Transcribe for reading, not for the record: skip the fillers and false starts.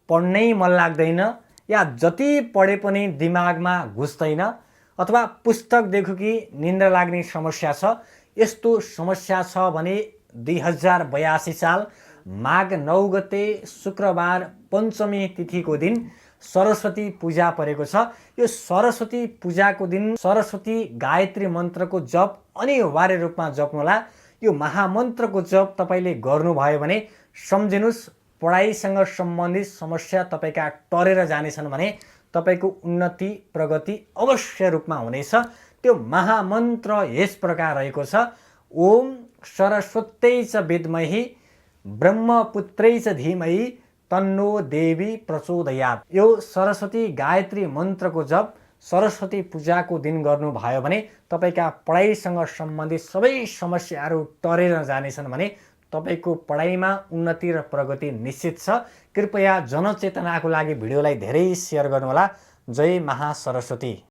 पढ्नै मन लाग्दैन या जति पढे पनि दिमागमा घुस्दैन अथवा पुस्तकदेखि कि निन्द्रा लाग्ने समस्या छ, यस्तो समस्या छ भने 2082 साल माघ 9 गते शुक्रबार पञ्चमी तिथिको दिन सरस्वती पूजा परेको छ। यो सरस्वती पूजाको दिन सरस्वती गायत्री मन्त्रको जप अनिवार्य रूपमा जप्नुहोला। यो महामन्त्रको जप तपाईले गर्नुभयो भने सम्झिनुस् पढाइसँग सम्बन्धित समस्या तपाईका टरेर जानेछन् भने तपाईको उन्नति प्रगति अवश्य रूपमा हुनेछ। त्यो महामन्त्र यस प्रकार रहेको छ, ओम सरस्वत्यै च विद्महे ब्रह्मपुत्रै च धीमहि तन्नो देवी प्रचोदयात्। यो सरस्वती गायत्री मन्त्रको जप सरस्वती पूजाको दिन गर्नुभयो भने तपाईका पढाइसँग सम्बन्धित सबै समस्याहरू टरेर जानेछन् भने तपाईको पढाइमा उन्नति र प्रगति निश्चित छ। कृपया जनचेतनाको लागि भिडियोलाई धेरै सेयर गर्नुहोला। जय महासरस्वती।